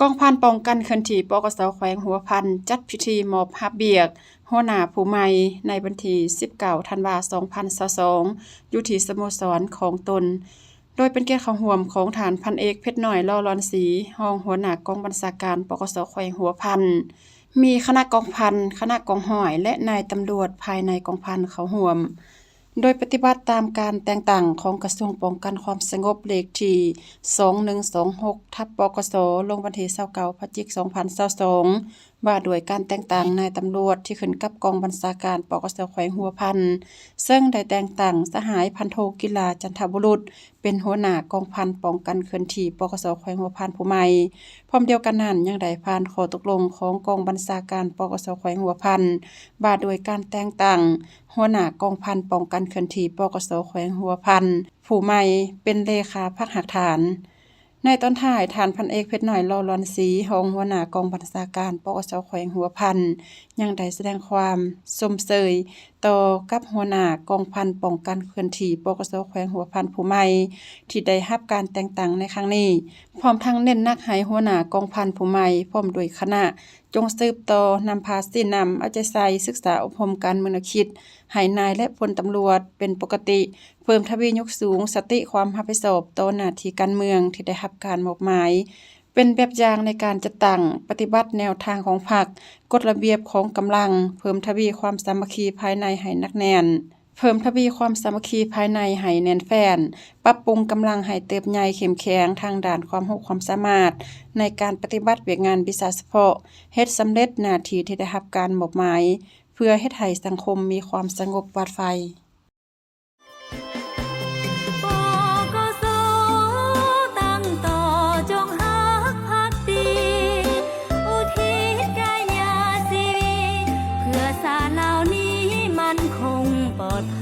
ກອງພັນປ້ອງກັນເຄື່ອນທີ່ ປກສ ແຂວງຫົວພັນ ຈັດພິທີມອບຮັບວຽກຫົວໜ້າຜູ້ໃໝ່ ໃນວັນທີສິບເກົ້າ ທັນວາ ສອງພັນຊາວສອງ ຢູ່ທີ່ສະໂມສອນຂອງຕົນ, ໂດຍເປັນກຽດເຂົ້າຮ່ວມຂອງທ່ານພັນເອກ ເພັດນ້ອຍ ຫຼໍ່ຫຼອນສີ ຮອງຫົວໜ້າກອງບັນຊາການ ປກສ ແຂວງຫົວພັນ, ມີຄະນະກອງພັນ, ຄະນະກອງຮ້ອຍ ແລະ ນາຍຕຳຫຼວດພາຍໃນກອງພັນເຂົ້າຮ່ວມ. ໂດຍປະຕິບັດຕາມການແຕ່ງຕັ້ງຂອງກະຊວງປ້ອງກັນຄວາມສະຫງົບ ເລກທີສອງໜຶ່ງສອງຫົກ ທັບ ປກສ ລົງວັນທີຊາວເກົ້າ ພະຈິກ ສອງພັນຊາວສອງ ວ່າດ້ວຍການແຕ່ງຕັ້ງນາຍຕຳຫຼວດທີ່ຂຶ້ນກັບກອງບັນຊາການ ປກສ ແຂວງຫົວພັນ, ເຊິ່ງໄດ້ແຕ່ງຕັ້ງສະຫາຍພັນໂທ ກິລາ ຈັນທະບຸລຸດ ເປັນຫົວໜ້າກອງພັນປ້ອງກັນເຄື່ອນທີ່ ປກສ ແຂວງຫົວພັນຜູ້ໃໝ່. ພ້ອມດຽວກັນນັ້ນ ຍັງໄດ້ຜ່ານຂໍ້ຕົກລົງຂອງກອງບັນຊາການ ປກສ ແຂວງຫົວພັນ ວ່າດ້ວຍການແຕ່ງຕັ້ງຫົວໜ້າກອງພັນປ້ອງກັນເຄື່ອນທີ່ ປກສ ແຂວງຫົວພັນ ຜູ້ໃໝ່ ເປັນເລຂາພັກຮາກຖານ. ໃນຕອນທ້າຍ, ທ່ານພັນເອກ ເພັດນ້ອຍ ຫຼໍ່ຫຼອນສີ ຮອງຫົວໜ້າກອງບັນຊາການ ປກສ ແຂວງຫົວພັນ ຍັງໄດ້ສະແດງຄວາມຊົມເຊີຍຕໍ່ກັບຫົວໜ້າກອງພັນປ້ອງກັນເຄື່ອນທີ່ ປກສ ແຂວງຫົວພັນຜູ້ໃໝ່ ທີ່ໄດ້ຮັບການແຕ່ງຕັ້ງໃນຄັ້ງນີ້, ພ້ອມທັງເນັ້ນໜັກໃຫ້ຫົວໜ້າກອງພັນຜູ້ໃໝ່ ພ້ອມດ້ວຍຄະນະ ຈົ່ງສືບຕໍ່ນຳພາຊີ້ນຳເອົາໃຈໃສ່ສຶກສາອົບຮົມການເມືອງແນວຄິດໃຫ້ນາຍ ແລະ ພົນຕຳຫຼວດເປັນປົກກະຕິ, ເພີ່ມທະວີຍົກສູງສະຕິຄວາມຮັບຜິດຊອບຕໍ່ໜ້າທີ່ການເມືອງທີ່ໄດ້ຮັບການມອບໝາຍ, ເປັນແບບຢ່າງໃນການຈັດຕັ້ງປະຕິບັດແນວທາງຂອງພັກ, ກົດລະບຽບຂອງກຳລັງ, ເພີ່ມທະວີຄວາມສາມັກຄີພາຍໃນໃຫ້ໜັກແໜ້ນ, ເພີ່ມທະວີຄວາມສາມັກຄີພາຍໃນໃຫ້ແໜ້ນແຟ້ນ, ປັບປຸງກຳລັງໃຫ້ເຕີບໃຫຍ່ເຂັ້ມແຂງທາງດ້ານຄວາມຮູ້ຄວາມສາມາດໃນການປະຕິບັດວຽກງານວິຊາສະເພາະ, ເຮັດສຳເລັດໜ້າທີ່ທີ່ໄດ້ຮັບການມອບໝາຍ, ເພື່ອເຮັດໃຫ້ສັງຄົມມີຄວາມສະຫງົບປອດໄພ. ປກສ ຕັ້ງຕໍ່ຈົ່ງຮັກພັກດີ ອຸທິດກາຍຍາຊີວິດ ເພື່ອຊາດເຫຼົ່ານີ້ໝັ້ນຄົງປອດໄພ.